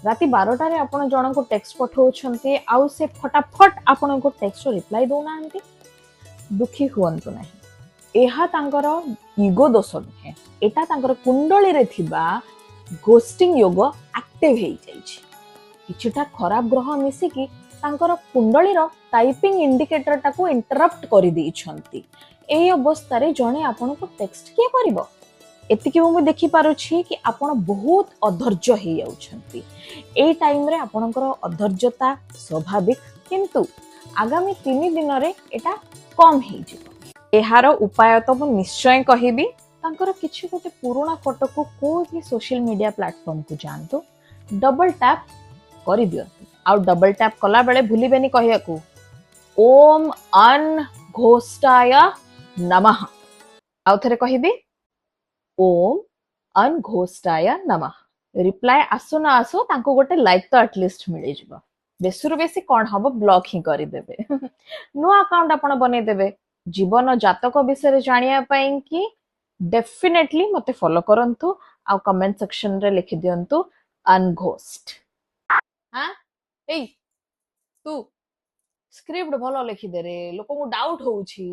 ରାତି 12ଟାରେ ଆପଣ ଜଣଙ୍କୁ ଟେକ୍ସଟ ପଠାଉଛନ୍ତି ଆଉ ସେ ଫଟାଫଟ ଆପଣଙ୍କୁ ଟେକ୍ସଟ ରିପ୍ଲାଏ ଦଉନାହାନ୍ତି, ଦୁଃଖୀ ହୁଅନ୍ତୁ ନାହିଁ। ଏହା ତାଙ୍କର ଇଗୋ ଦୋଷ ନୁହେଁ, ଏଟା ତାଙ୍କର କୁଣ୍ଡଳୀରେ ଥିବା ଘୋଷ୍ଟିଂ ଯୋଗ ଆକ୍ଟିଭ ହେଇଯାଇଛି। କିଛିଟା ଖରାପ ଗ୍ରହ ମିଶିକି ତାଙ୍କର କୁଣ୍ଡଳୀର ଟାଇପିଂ ଇଣ୍ଡିକେଟରଟାକୁ ଇଣ୍ଟରପ୍ଟ କରିଦେଇଛନ୍ତି। ଏଇ ଅବସ୍ଥାରେ ଜଣେ ଆପଣଙ୍କୁ ଟେକ୍ସଟ କିଏ କରିବ? ଏତିକି ମୁଁ ଦେଖିପାରୁଛି କି ଆପଣ ବହୁତ ଅଧୈର୍ଯ୍ୟ ହେଇଯାଉଛନ୍ତି। ଏଇ ଟାଇମରେ ଆପଣଙ୍କର ଅଧୈର୍ଯ୍ୟତା ସ୍ୱାଭାବିକ, କିନ୍ତୁ ଆଗାମୀ 3 ଦିନରେ ଏଟା କମ ହେଇଯିବ। ଏହାର ଉପାୟ ତ ମୁଁ ନିଶ୍ଚୟ କହିବି। ତାଙ୍କର କିଛି ଗୋଟେ ପୁରୁଣା ଫଟୋକୁ କୋଉ ବି ସୋସିଆଲ ମିଡିଆ ପ୍ଲାଟଫର୍ମକୁ ଯାଆନ୍ତୁ, ଡବଲ ଟ୍ୟାପ୍ କରିଦିଅନ୍ତୁ। ଆଉ ଡବଲ ଟ୍ୟାପ୍ କଲା ବେଳେ ଭୁଲିବେନି କହିବାକୁ, ଓମ୍ ଅନ୍ ଘୋଷ୍ଟାୟ ନମଃ। ଆଉ ଥରେ କହିବି, ଓମ୍ ଅନ୍ ଘୋଷ୍ଟାୟ ନମଃ। ରିପ୍ଲାଏ ଆସୁ ନ ଆସୁ, ତାଙ୍କୁ ଗୋଟେ ଲାଇକ୍ ତ ଆଟଲିଷ୍ଟ ମିଳିଯିବ। ବେଶୀରୁ ବେଶୀ କଣ ହବ? ବ୍ଲକ୍ ହିଁ କରିଦେବେ, ନୂଆ ଆକାଉଣ୍ଟ ଆପଣ ବନେଇଦେବେ। ଜୀବନ ଜାତକ ବିଷୟରେ ଜାଣିବା ପାଇଁ କି ଡେଫିନେଟଲି ମତେ ଫଲୋ କରନ୍ତୁ ଆଉ କମେଣ୍ଟ ସେକ୍ସନରେ ଲେଖିଦିଅନ୍ତୁ ଅନଘୋଷ୍ଟ। ହଁ, ଏଇ ତୁ ସ୍କ୍ରିପ୍ଟ ଭଲ ଲେଖିଦେ ରେ, ଲୋକଙ୍କୁ ଡାଉଟ ହଉଛି।